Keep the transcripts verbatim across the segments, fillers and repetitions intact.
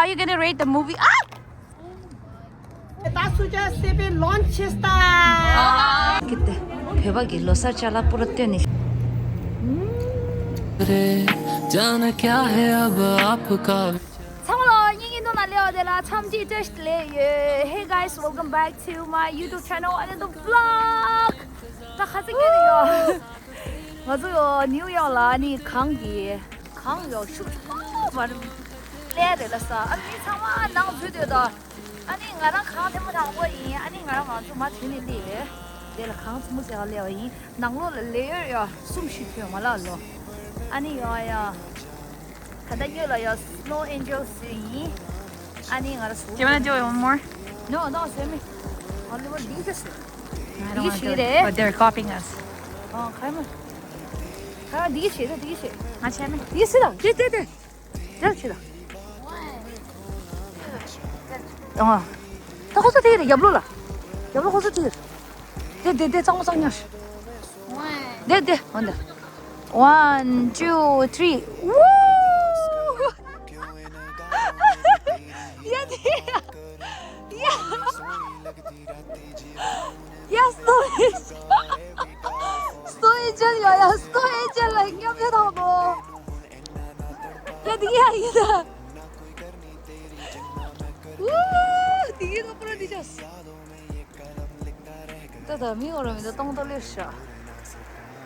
Are you gonna rate the movie? ཨ། ད་སུ་ཅག་སེ་པེ་ལོན་ཆེ་སྟ། ཀི་ཏེ། བོད་པ་གི་ལོ་གསར་ཅ་ལག་པུ་ར་སྟོན་ནི། जाना क्या है अब आपका। ཚང་མ་ལ་སྙིང་གི་ནང་ན་ལེའོ་དེ་ལ་འཚམས་འདྲི་བཀྲ་ཤིས་བདེ་ལེགས་ཡོད། Hey guys, welcome back to my YouTube channel and the vlog. ད་ཁ་ཚིག་སྐྱོན་ཡོད། ང་ཚོ་ཡོ་ནིའུ་ཡོག་ལ་ནི་གངས་ཀྱི་གངས་ཡོག་ཤུགས་ཆེན་པོ་བར་ལས་རེད་ལ་ས། ཨ་ནི་ཚང་མ་ནང་འཛུལ་སྡོད་དོ། ཨ་ནི་ང་རང་གངས་ཐེངས་མ་དང་པོ་ཡིན། ཨ་ནི་ང་རང་ང་ཚོ་མ་དུས་ནས་སླེབས་ཡོད། དེ་ལ་གངས་ཆེན་པོ་ཟེར་བ་སླེབས་པ་ཡིན། ནང་ལོགས་ལ་ལེ་ཡར་ཡོ་གསུམ་བཞི་ཐོན་མ་ལགས་ལོ། ཨ་ནི་ཡོ་ཡོ། ད་ལྟ་གཡོན་ལ་ཡོ་Snow Angels ཡིན། ཨ་ནི་ང་རང་ཟུག Do you wanna do it one more? No, no, swimming. ང་ལོ་བར་འདི་ཤི་སོང་། I don't wanna do it, but they're copying us. ཨ་ཁ་མ། ཁ་འདི་ཤི་ད་འདི་ཤི། ང་ཆད་མེད། འདི་ཤི་ད་འདི་འདི་འདི། འདི་ཤི་ད། ཨ། ད་ཁོ་ཚོ་དེ་རེད་ཡབ་ལོ་ལ། ཡབ་ལོ་ཁོ་ཚོ་དེ་རེད། དེ་དེ་དེ་གཙང་མ་གཙང་ཉག་ཤི། དེ་དེ་འོ་འདི། One, two, three. Woo! ཡ་དེ་ཡ། ཡ། ཡ་Snow Angel། Snow Angel ཡ་ཡ། Snow Angel ལ་མཉམ་དུ་ཐོག་ནོ། ཡ་དེ་ཡ་ཡིན་ད། ཝུ། དེ་ཡིན་ད་པུ་ར་དེ་ཅོས། ད་ད་མི་འོ་ར་མི་ད་སྟོང་ད་ལེ་ཤ།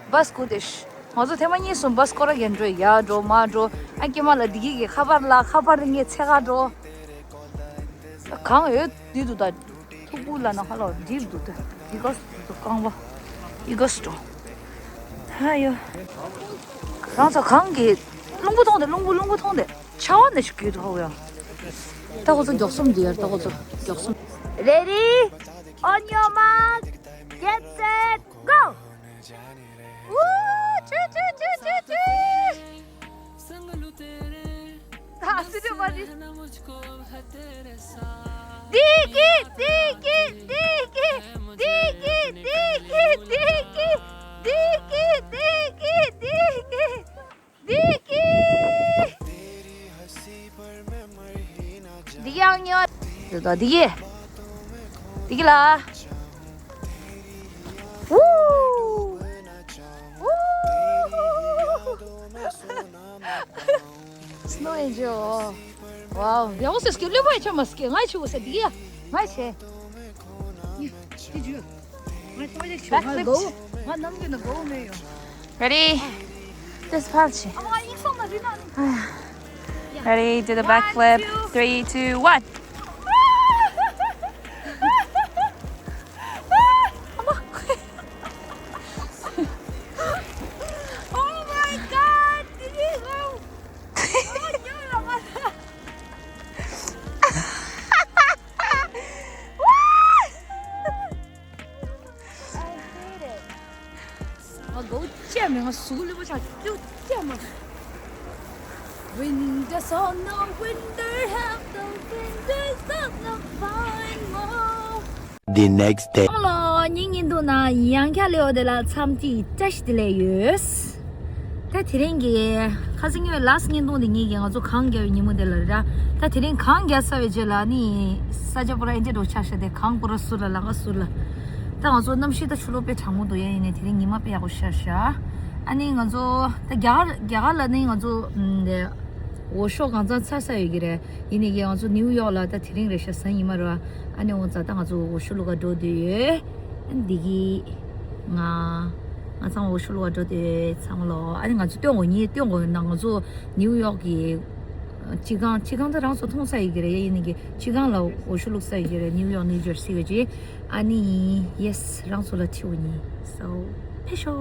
བཱས་སྐུ་དེ་ཤ། ང་ཚོ་ཐེངས་མ་གཉིས་གསུམ་བཱས་སྐོར་ར་ཡན་འགྲོ་ཡ་འགྲོ་མ་འགྲོ། ཨ་ཀྱེ་མ་ལ་དེ་གི་གི་ཁ་པར་ལ་ཁ་པར་ངས་ཚེ་ག་འགྲོ། གང་ཡོད་དེ་འདུག་ད། ཐུག་པུ་ལ་ན་ཧ་ལོ་འགྲིབ་འདུག་ད། ཡི་གོ་སི་འདུག་རྐང་པ། ཡི་གོ་སི་འགྲོ། ཧ་ཡོ། རང་ཚོ་གང་གི་རླུང་བུ་ཐོང་དེ་རླུང་བུ་རླུང་བུ་ཐོང་དེ་ཆ་བ་ནས་ཤུགས་རྒྱུད་དུ་ཧ་ཡོ། ད་ཁོ་ཚོ་མགྱོགས་སོང་འདི་ཡར་ད་ཁོ་ཚོ་མགྱོགས་སོང་། Ready? On your mark, get set, go! ཝུ། ཆུ་ཆུ་ཆུ་ཆུ་ཆུ། ད་སི་ཏུ་མ་ཏི། དེ་གི་དེ་གི་དེ་གི་དེ་གི་དེ་གི་དེ་གི་དེ་གི་དེ་གི་དེ་གི། འདི་ཡང་ཉོ། འདི་དང་འདི་གི། འདི་གི་ལ། ཝུ། ཝུ། Snow Angel. Wow. ཡག་པོ་ཟེར་སྐྱོ་ལེ་བའི་ཆ་མ་སྐྱེ་ང་ཆུ་བོ་ཟེར་འདི་གི་ཡ། ང་ཆེ། འདི་ཇུ། Backflip. Ready? This part. Ready? Do the backflip. Three, two, one. Oh my God! I hate it. ང་མགོ་བོ་བཅད་མེད། ང་གཟུགས་ལུས་པོ་ཆགས་ཀྱུ་བཅད་མ། Winter snow, winter have the winter snow fine more. The next day. ཨ་མ་ལོ། ཉིན་ཉིན་དུ་ན་ཡང་ཁྱ་ལེའོ་དེ་ལ་འཚམས་འདྲི་བཀྲ་ཤིས་བདེ་ལེགས་ཡོད། ད་དེ་རིང་གི་ཁ་སང་ཉོས་ལཱ་སི་ཉིན་ཏོང་དེ་ཉིན་གྱི་ང་ཚོ་གངས་རྒྱག་པའི་ཉིན་མོ་དེ་ལ་རེད་ར། ད་དེ་རིང་གངས་རྒྱག་ཚར་བའི་རྗེས་ལ་ནི་ས་ཆ་པུ་ར་ཨེ་འདྲ་འགྲོ་ཆགས་ཤག་དེ་གངས་པུ་ར་སུ་ར་ལ་ང་སུ་ར། ད་ང་ཚོ་གནམ་གཤིས་ད་ཕྱི་ལོགས་དཔེ་གྲང་མོ་འདུག་ཡ། ཡིན་ནའི་དེ་རིང་ཉི་མ་དཔེ་ཡག་པོ་ཤར་ཤག་ཨ་ནི་ང་ཚོ་ད་རྒྱ་གར་རྒྱ་གར་ལ་ནི་ང་ཚོ་འོ་ཤོག་གང་ཚང་ཚར་ས་ཡོད་ཀྱི་རེད། ཡིན་ནའི་ང་ཚོ་ནིའུ་ཡོག་ལ་ད་དེ་རིང་རེད་ཤག་གཟའ་ཉི་མ་རེད་བ། ཨ་ནི་འོ་ཙ་ད་ང་ཚོ་འོ་ཤོག་བླུག་ག་འགྲོ་འདོད་ཡོད། འདི་གི་ང་ང་ཚང་འོ་ཤོག་བླུག་ག་འགྲོ་འདོད་ཡོད་ཚང་མ་ལོ། ཨ་ནི་ང་ཚོ་སྟོན་དགོས་ཉིན་སྟོན་དགོས་ན་ང་ཚོ་ནིའུ་ཡོག་གི་སྤྱི་ཁང་སྤྱི་ཁང་ད་རང་ཚོ་མཐོང་ས་ཡོད་ཀྱི་རེད། ཡིན་ནའི་གི་སྤྱི་ཁང་ལ་འོ་ཤོག་བླུག་ས་ཡོད་ཀྱི་རེད། ནིའུ་ཡོག་ནིའུ་ཇར་སི་གི་ཅི། ཨ་ནི་ཡེ་སི་རང་ཚོ་ལ་ཁྲིད་འོ་ཉིན་སོ་ཕེ་ཤོ།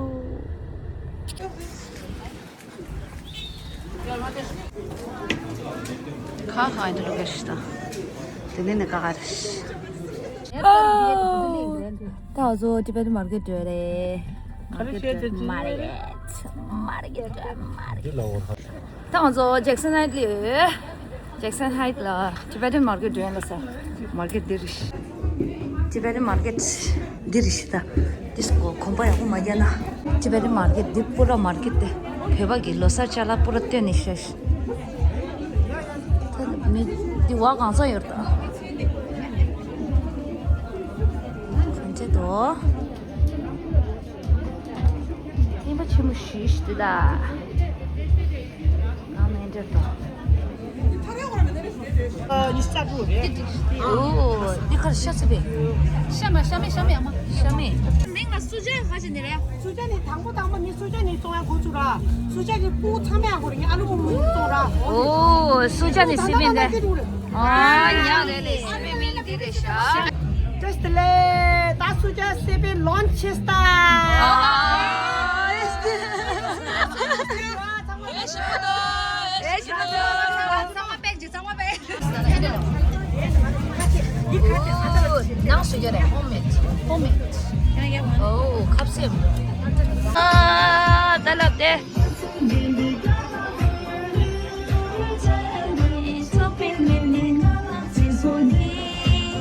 ཁ་ཁ་འདི་ལུག་ཤི་ད། དེ་ནས་ནི་ཀ་ཁ་རེ་ཤི། ད་ང་ཚོ་ཊི་བེ་ཊན་མར་ཀེ་ཊི་འགྲོ་རེད། མར་ཀེ་ཊི་མར་ཀེ་ཊི་མར་ཀེ་ཊི་མར་ཀེ་ཊི། ད་ང་ཚོ་ཇེག་སན་ཧའིཊ་ལ་ཡོད། ཇེག་སན་ཧའིཊ་ལ་ཊི་བེ་ཊན་མར་ཀེ་ཊི་འགྲོ་ཡ་ལ་ས། མར་ཀེ་ཊི་འདི་རེད། ཊི་བེ་ཊན་མར་ཀེ་ཊི་འདི་རེད་ཤི་ད། ཏིས་ཀོ་གོམ་པ་ཡག་པོ་མ་རྒྱག་ན། ཊི་བེ་ཊན་མར་ཀེ་ཊི་འདི་པུ་ར་མར་ཀེ་ཊི་དེ། བོད་པ་གི་ལོ་གསར་ཅ་ལག་པུ་ར་སྟོན་ནས་ཤ་ཤི། ད་མི་ འདི་བ་གང་ཚང་ཡོད་ད། གང་ཆེ་དོ། ཨིན་པ་ཆེན་མོ་ཞིག་ཞིག་འདུག་ད། ཨ་མེན་འདྲ་དོ། ཨོ། འདི་གར་ཤ་ཚ་པས། ཤ་མ་ཤ་མེད་ཤ་མེད་ཨ་མ། ཤ་མེད། མིང་ལ་སུ་ཇཱ་ཧ་ཅི་ནི་རེད། སུ་ཇཱ་ནི་དང་པོ་དང་པོ་ནི་སུ་ཇཱ་ནི་བཙོང་ཡ་འགོ་ཚུགས་ར། སུ་ཇཱ་གི་སྤུ་གུ་ཚང་མ་ཡང་འགོ་རེ་ངས་ཨ་ལུ་སྤུ་གུ་བཙོང་ར། ཨོ། སུ་ཇཱ་ནི་སི་པིན་ལེ། ཨ་ཉག་རེད་ལེ། སི་པིན་མིང་འདི་རེད་ཤག་ཏེས་ལེ། ད་སུ་ཇཱ་སི་པིན་ལོན་ཆི་སྟ། ཨ། ཨེ་ཤི་མ་དོ། ཨེ་ཤི་མ་དོ། ཚང་མ་པེག་ཅིག་ཚང་མ་པེག་ཨོ། ནང་སུ་ཇཱ་རེད། ཧོམ་མེད། ཧོམ་མེད། ཨོ། ཁབ་སེམས། ཨ། ད་ལབ་དེ།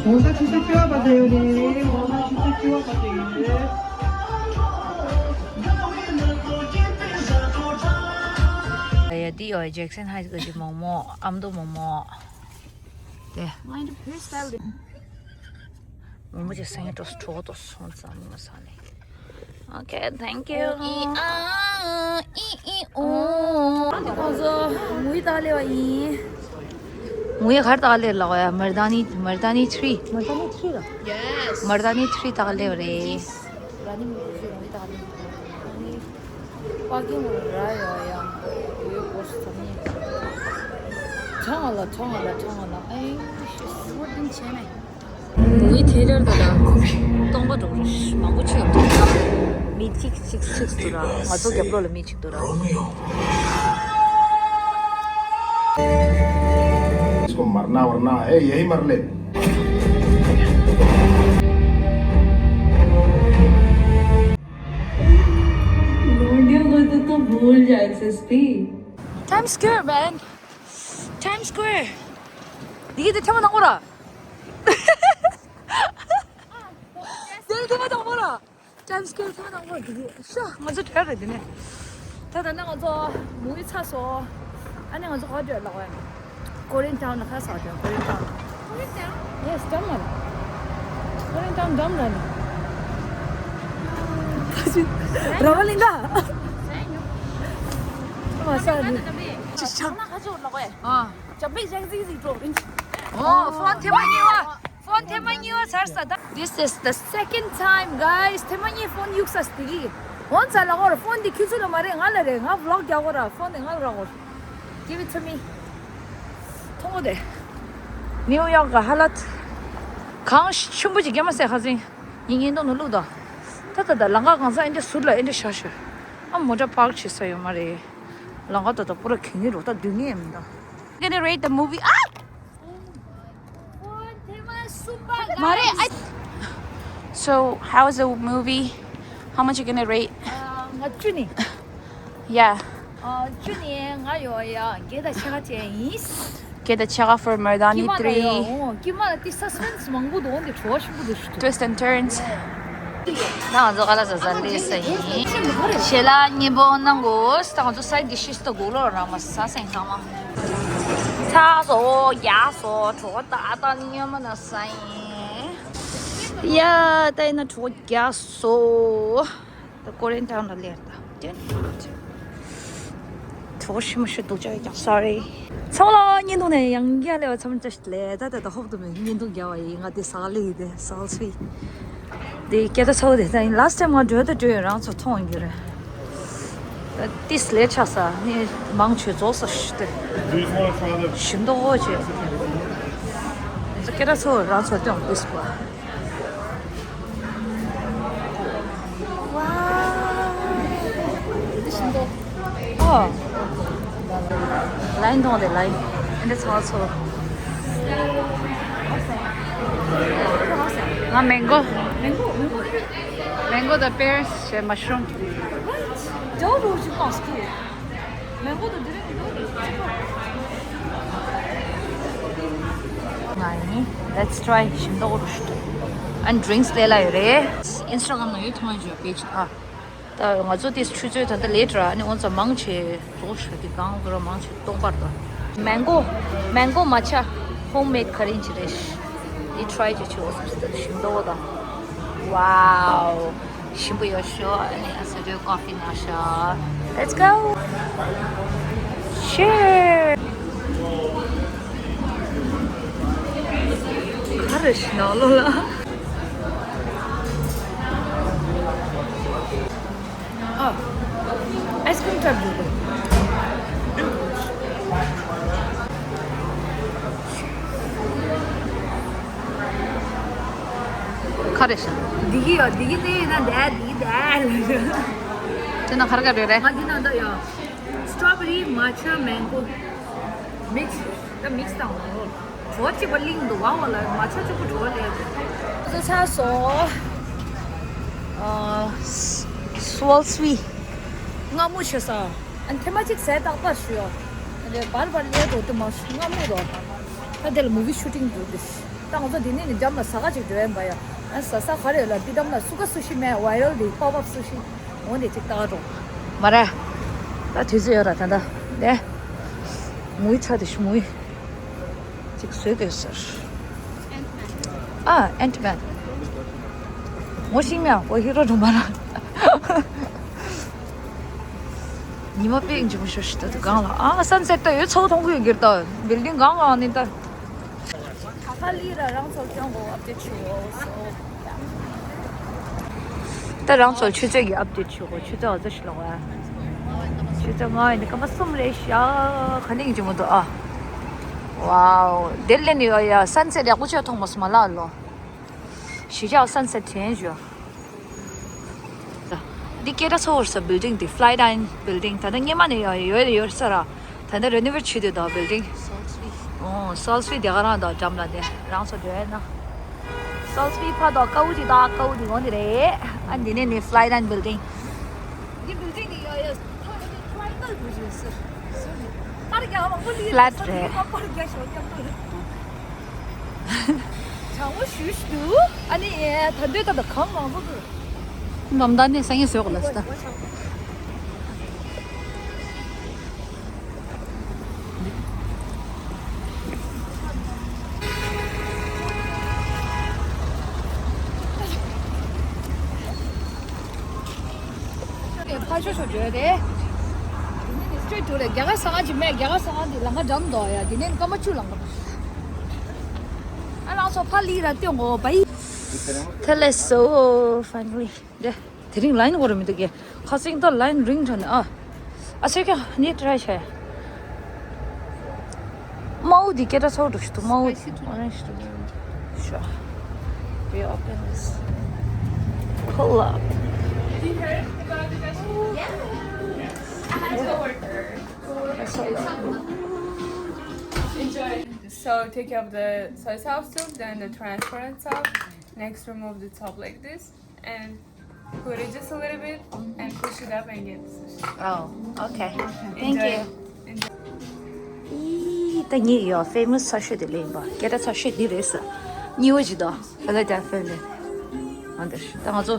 ཝང་ད་ཆུ་ཚོད་བཅུ་པ་བར་དུ་ཡོད་རེད། ཝང་ད་ཆུ་ཚོད་བཅུ་པ་བར་དུ་ཡོད་རེད། ཡ་འདི་ཡོད། ཇེག་སན་ཧའི་སི་གི་མོག་མོག་ཨ་མདོ་མོག་མོག་དེ། མོག་མོག་ཅིག་སེང་གེ་འགྲོ་གྲོགས་དོ་སོང་ཙང་མི་ང་ས་ནས། Okay, thank you. ཨི་ཨ་ཨི་ཨི་ཨོ། ཁོང་ཚོ་ངུ་ཡི་ད་ལེ་བ་ཡིན། ངུ་ཡི་གར་ད་ལེ་ལ་བ་ཡ། མར་ད་ནི་མར་ད་ནི་ཐི་རི། མར་ད་ནི་ཐི་རི་ལ། Yes. མར་ད་ནི་ཐི་རི་ད་ལེ་བ་རེད། ར་ནི་མི་ཚོ་ངུ་ཡི་ད་ལེ། ཨ་ནི་པ་ཀིང་ར་ཡ་ཡ། ཡོད་གོ་སི་ཚ་ནི། ཁྲང་ང་ལ་ཁྲང་ང་ལ་ཁྲང་ང་ལ། ཨེ་ཤི་སི་བོ་ཏིང་ཆེ་ནས། ངའི་ཐེ་ལེར་ད་ལ་སྟོང་པ་འགྲོ་རུ་མང་པོ་ཆེ་ཡོང་། མི་གཅིག་གཅིག་གཅིག་འདུག་ར། ང་ཚོ་རྒྱབ་ལོགས་ལ་མི་གཅིག་འདུག་ར། इसको मरना वरना है, यही मर ले। रोंडियों को तो तू भूल जा, SSP. Times Square, man. Times Square. 이게 내 테마 나오라. 내 테마 나오라. Times Square 테마 나오라. 이게 ܫ. ང་ཚོ་གྲལ་རེད་དེ་ནས། ད་ད་ནི་ང་ཚོ་མུ་བི་ཚར་སོང་། ཨ་ནི་ང་ཚོ་ག་འགྲོ་ལགས་ཡ། Korean Town ལ་ཁ་སོང་། Korean Town. Korean Town? Yes, dumb one. Korean Town dumb one. ར་བ་ལིང་ག་མ་ས་ནི། ཅི་ཆགས། ཨ། ཇབ་པེ་ཇག་ཟིག་ཟིག་འགྲོ། ཨོ། ཕོན་ཐེ་མ་གཉིས་པ། ཕོན་ཐེ་མ་གཉིས་པ་ཚར་ས་ད། This is the second time, guys. ཐེ་མ་གཉིས་ཕོན་གཡུག་ས་སྟེ་གི། འོན་ཙང་ལ་འོར་ཕོན་འདི་ཁྱོད་ཚོ་ལ་མ་རེད། ང་ལ་རེད། ང་vlog རྒྱག་གོ་ར། ཕོན་འདི་ང་ལ་རག་གོ། Give it to me. མཐོང་གོ་དེ། ནིའུ་ཡོག་གི་ཧ་ལ་གངས་ཆེན་པོ་ཅིག་རྒྱ་མ་སེ་ཁ་སིང་། ཡིན་ཡིན་དོ་ནུ་ལུག་དོ། ད་ད་ད་ལང་ཀ་གང་ས་ཨེ་འདྲ་ཟུར་ལ་ཨེ་འདྲ་ཤ་ཤ། ཨ་མོ་ཊ་པཱརྐ་བྱེད་ས་ཡོད་མ་རེད། ལང་ཀ་ད་ད་པུ་ར་གི་ངེ་རོ་ད་སྡུག་ངེ་མི་ད། Gonna rate the movie. ཨ། མ་རེད། ཨ། So, how was the movie? How much you gonna rate? ང་བཅུ་ནི། Yeah. བཅུ་ནི་ང་ཡོད་ཡ། བརྒྱད་དང་ཕྱེད་ཀ་བྱས་ཡིན། བརྒྱད་དང་ཕྱེད་ཀ་for Mardani three. ཀྱི་མ་ལ་དེ་suspense མང་པོ་འདུག་འོན་ཏེ་བྲོ་བ་ཆེན་པོ་འདུག་ཞུ། Twists and turns. ད་ང་ཚོ་ག་ལ་ཟ་ཟ་ལས་ས་ཡིན། ཞེ་ལ་སྙན་པོ་གནང་དགོས། ད་ང་ཚོ་side dishes ད་དགུ་ལོ་རང་མ་ཟ་སེང་ཚང་མ། ཚ་སོ་ཡ་སོ་བྲོ་བ་ཏག་ཏག་ནི་ཉོ་མ་ན་ས་ཡིན། ཡ་ད་ཡིན་ན་བྲོ་བ་རྒྱག་སོ། ད་Korean Town ལ་སླེབས་ད། དེ་གྲོགས་ཤི་མ་ཤི་སྡུག་ཅག་ཡོད་ཀྱང་sorry། ཚང་མ་ལ་བརྙན་ཐུང་ནས་ཡང་བསྐྱར་སླེབས་པ་ཚང་མ་བཀྲ་ཤིས་བདེ་ལེགས། ད་ད་ད་ཧོབ་ཏུ་མེད་བརྙན་ཐུང་རྒྱག་པ་ཡིན། ང་དེ་ཟ་ལེ་ཡིན་དེ་ཟ་ཚུལ་དེ་སྐད་ད་ཚ་བོ་དེ་ད་ཡིན། Last time ང་འགྲོ་ད་འགྲོ་ཡོད། རང་ཚོ་མཐོང་ཡོད་རེད། ད་ཏིས་ལས་ཆགས་ས་ནི་མང་ཆོས་རྫོགས་ས་ཞིག་དེ་ཞིམ་མདོག་ཅེས་ད་སྐད་ད་ཚ་བོ་རང་ཚོ་སྟོན་ཏིས་པ། ཨོ། ལའིན་གཏོང་དེ་ལའིན། ཨེ་འདྲ་ཚོར་ཚོར། ང་མེང་གོ། མེང་གོ་དང་པེར་བྱས་མ་ཤུ་རུམ། ཇོ་རུ་ཞིག་ལོངས་ཀྱི། ང་ཡིན། Let's try. ཞིམ་མདོག་རུ་ཞུ། And drinks ལས་ལ་ཡོད་རེད། Instagram ན་ཡོད། མཐོང་ཡོད་page ཨ། ད་ང་ཚོ་དེ་ཆུ་ཚོད་ད་ལྟ་late ར། ཨ་ནི་འོན་ཙམ་མང་ཆེ་རྫོགས་ཤག་གི་གང་གི་ར་མང་ཆེ་སྟོང་པར་དང་། Mango, mango matcha. Homemade curry ཅིག་རེད། འདི་try ཅིག་བྱེད་འོ་ཟེར་ཟེར་ཞིམ་པོ་དང་། Wow. ཞིམ་པོ་ཡོད་ཤོ། ཨ་ནི་ཨ་ས་རོའི་coffee ན་ཤ། Let's go. Cheers. ག་རེ་ཞིག་ནང་ལོགས་ལ། ཨ། ice cream ཅིག་འདུག་ག་རེ་ཞིག་འདི་གི་ཡོད། འདི་གི་དེ་ཡིན་ན་འདས། འདི་གི་འདས་ལ། དེ་ན་ག་རེ་ག་རེ་རེད། ང་འདི་ན་འདི་ཡོད། Strawberry, matcha, mango mix. ད་mix བཏང་བ། བྲོ་གཅིག་པ་གླིང་འདུག་བ། འོ་ལ་མ་ཆ་གཅིག་པུ་བྲོ་ལས་བཟོ་ཆགས་སོ། Swallow sweet. མངར་མོ་བྱས་ས། ཨ་ནི་ཐེངས་མ་གཅིག་ཟས་ཏག་ཏག་ཞུ་ཡོ། ཨ་ནི་བར་བར་ལས་འགྲོ་དུ་མ་ཞུ། མངར་མོ་རོ། ད་དེ་ལ་movie shooting འདུག་དེ། ད་ང་ཚོ་འདི་ནས་ནི་འགྲམ་ལ་ཟ་ཁ་ཅིག་འགྲོ་ཡ་འབའ་ཡ། ཨ་ཟ་ས་ག་རེ་ལ་འདི་འགྲམ་ལ་སུ་ཀ་སུ་ཤི་མེད། viral འདི་pop up sushi འོ་འདི་ཅིག་ཏག་འགྲོ། མ་རེད། ད་དུས་ཚོད་ཡོད་ར་ད་ད། ལས། movie ཆ་དེ་ཤི་movie ཅིག་བཟོས་དགོས་ཟེར། ཨ། Ant-Man. ངོ་ཤེས་མེད། ཨོ་ཧི་རོ་རུ་མ་ར། ཉི་མ་དཔེ་ཡིན་གྱི་མི་ཤོར་ཤི་ད་དུ་གང་ལ། ཨ། sunset ད་ཡོད་ཚོགས་མཐོང་གི་ཡོད་གི་ད། building གང་གང་ནི་ད། ཁ་ལི་ར་རང་ཚོ་སྐྱོང་གོ་update ཆུ་ཡོད་སོ། ད་རང་ཚོ་ཆུ་ཚོད་ཀྱི་update ཆུ་གོ། ཆུ་ཚོད་ཨ་ཙི་ཞིག་ལོག་ཨ། ཆུ་ཚོད་ལྔ་ཡིན་ནི་སྐར་མ་གསུམ་རེད་ཤག་ག་ནས་ཡིན་གྱི་མི་འདུག་ཨ། wow. དེར་སླེབས་ནས་ཡོད་ཡ། sunset ཡག་པོ་ཆོས་མཐོང་མ་སོང་མ་ལགས་ལོ། གཞིས་ཆགས་sunset དྲན་བྱོས། འདི་སྐད་གྲགས་ཚ་བོ་རེད་ས། building འདི་Flightline building ད་ལྟ་སྔོན་མ་ནས་ཡོད་ཡོད་ཡོད་ས་ར། ད་ལྟ་renovate བྱེད་དུས་ད་building. ཨོ། Swallow sweet དེ་ག་རང་ད་འགྲམ་ལ་དེ་རང་ཚོ་འགྲོ་ཡ་ན། Swallow sweet ཕ་དོ་ཀའུ་དེ་ད་ཀའུ་དེ་ངོ་དེ་རེད། ཨ་འདི་ནས་ནི་Flightline building. འདི་building འདི་ཡོད་ཡོད་ཐོག་ནས་triangle བུ་ཞིག་ཟེར། པར་རྒྱག་མང་པོ་ལི་flat རེད། པར་རྒྱག་ཞོག་ཀྱང་ཏོ་རེད། གྲང་མོ་ཞུ་ཞུ་འདུག་ཨ་ནི་ད་འདོད་ད་ད་གང་མང་པོ་འདུག་ནམ་ཟླ་ནས་སང་ཉིན་བཟོས་གོ་ལ་སི་ད། ཕ་ཤོ་ཤོ་བརྗོད་དེ། straight to རྒྱ་གར་ས་ཁང་ཅིག་མེད། རྒྱ་གར་ས་ཁང་དེ་ལམ་ཁ་འགྲམ་འདུག་ཡ། དེ་ནས་སྐར་མ་བཅུ་ལམ་ཁ། ཨ་ལགས་སོ་ཕ་ལི་ར་སྟོན་གོ་བའི། དེ་ལས་སོ་finally དེ། དེ་རིང་line འགོར་མི་འདུག་གས། ཁ་སང་ད་line རིང་དྲགས་ནས་ཨ། ཨ་སེ་ཀ་ནི་try བྱས། དམར་པོ་འདི་སྐད་གྲགས་ཚ་བོ་འདུག་ཤི་འདུག་དམར་པོ་orange འདུག་ཤ། We open this. Pull up. So take out the soy sauce soup, then the transparent sauce. Next, remove the top like this and put it just a little bit and push it up and get the sushi. Oh, okay. Thank you. Enjoy. ཨི་ད་ངེད་ཡོད་famous ས་ཤོད་དེ་ལེན་པ་སྐད་གྲགས་ས་ཤོད་འདི་རེད་ས། གཉིས་པ་ཅིག་དང་Philadelphia ལེན། ཨ་འདིར་ད་ང་ཚོ་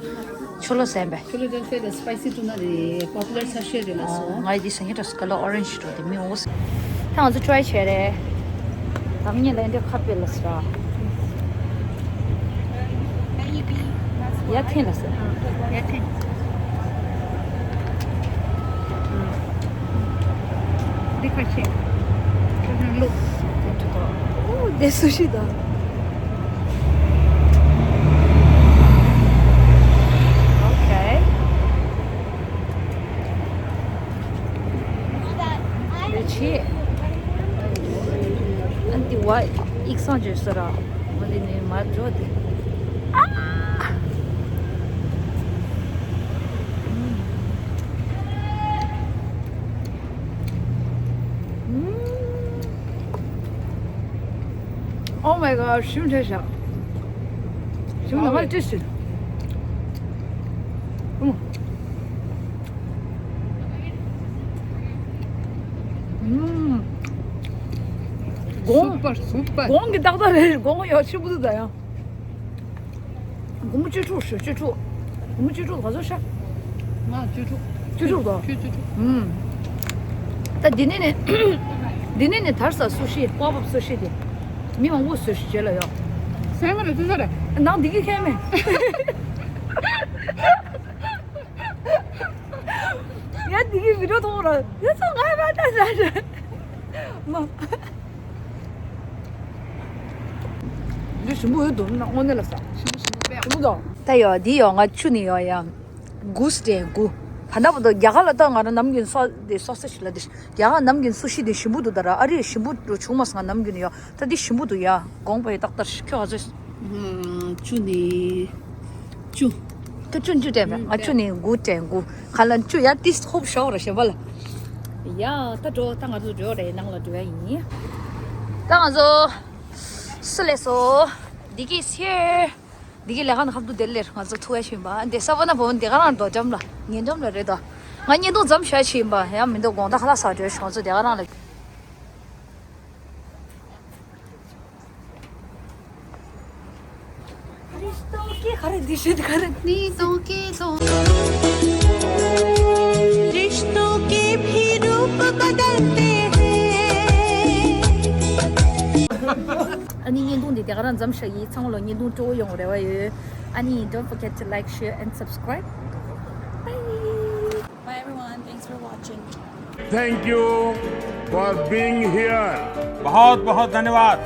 ཆོ་ལོ་ཟན་པས། Philadelphia ལ་spicy tuna རེད། popular ས་ཤོད་རེད་ལ་སོ། ང་ཡི་འདི་སང་ཉིན་འགྲོ་ས་color orange འགྲོ་དེ་མི་འོ། ད་ང་ཚོ་try བྱས་རེད། ད་མི་ལ་འདི་ཁ་པེ་ལ་སོ། ཡ་ཐེན་ལ་སོ། ཡ་ཐེན། འདི་ཁ་ཤས། ལུག་ཨོ་དེ་sushi དང་། Okay. འདི་ཆེ། ཨ་འདི་བ་ཡིག་སང་བརྗོད་ས་ར། འོ་འདི་ནི་མ་འགྲོ་དེ། ཨ། Oh my god, ཞིམ་ཐལ་ཤག་ཞིམ་ནང་ལ་ཏིས། ཨུམ། གོང་། Super, super. གོང་གི་ཏག་ཏག་རེད། གོང་ཡག་ཆེ་པོ་འདུག་ད་ཡང་། སྒོར་མོ་བཅུ་དྲུག་ཞུ། བཅུ་དྲུག་སྒོར་མོ་བཅུ་དྲུག་ག་ཚོད་ཤག་ང་བཅུ་དྲུག་བཅུ་དྲུག་དོ། ཁྱོད་བཅུ་དྲུག་ཨུམ། ད་འདི་ནས་ནས། འདི་ནས་ནས་དར་ས་sushi, pop up sushi དེ། མི་མང་པོ་བཟོས་ཤིག་བྱས་ལ་ཡོད། སེམས་ལ་ཅི་ཟེར་རེད། ནང་འདི་གི་ཁྱད་མེད། ཡ་འདི་གི་བི་ཌིའོ་ཐོག་ར་ཡ་ཚོ་ང་ཡ་བ་ད་ཟ་རེད། མ། འདི་ཞིམ་པོ་ཡོད་འདུག་ན་དངོས་གནས་ལ་ཟ། ཞིམ་པོ་ཞིམ་པོ་པས། ཞིམ་པོ་དང་། ད་ཡོད་འདི་ཡོད་ང་ཆུ་ནི་ཡོད་ཡ། གུ་སི་ཏྲེ་གུ། ད་ལྟ་བུ་དུ་རྒྱ་གར་ལ་ད་ང་རང་ནམ་རྒྱུན་སོ་དེ་སོ་ས་ཞིག་ལ་དེ། རྒྱ་གར་ནམ་རྒྱུན་སུ་ཤི་དེ་ཞིམ་པོ་འདུག་ད་ར་ཨ་རི་ཞིམ་པོ་འགྲོ་བྱུང་མ་སོང་ང་ནམ་རྒྱུན་ཡོད། ད་འདི་ཞིམ་པོ་འདུག་ཡ། དགོངས་པ་ཡི་ཏག་ཏག་ཁྱོད་ང་ཚོས། ཨུམ། ཆུ་ནི། ཆུ། ཁྱོད་ཆུ་ཆུ་དྲན་པས། ང་ཆུ་ནི་གུ་དྲན་གུ། ཁ་ལ་ཆུ་ཡ་ཏིས་ཧོབ་ཤོག་ར་ཞེས་པ་ལ། ཡ་ད་འགྲོ་ད་ང་ཚོ་འགྲོ་རེད་ནང་ལ་འགྲོ་ཡ་ཡིན། ད་ང་ཚོ་སུ་ལས་སོ། འདི་གི་སེར། འདི་གི་ལས་ཁང་ཁབ་ཏུ་དེ་ལེར་ང་ཚོ་ཐུག་ཡ་ཞིག་ཡིན་པ་འདི་ས་བ་ན་བོ་འདི་ག་རང་རྡོ་འགྲམ་ལ་ཉེ་འགྲམ་ལ་རེད་དོ། ང་བརྙན་ཐུང་ཙམ་ཞུ་ཡ་ཞིག་ཡིན་པ་ཡང་མི་འདུག་དགོང་དག་ཁ་ལག་ཟ་འགྲོ་ཞོག་ང་ཚོ་འདི་ག་རང་ལ། रिश्तों के हर दिशा कर रिश्तों के तो रिश्तों के भी रूप बदलते हैं। ཨ་ནི་བརྙན་ཐུང་འདི་དེ་ག་རང་མཚམས་བཞག་ཡིན། ཚང་མ་ལ་བརྙན་ཐུང་སྤྲོ་བོ་ཡོང་རེ་བ་ཡོད། ཨ་ནི་don't forget to like, share and subscribe. Bye. Bye everyone. Thanks for watching. Thank you for being here. बहुत बहुत धन्यवाद।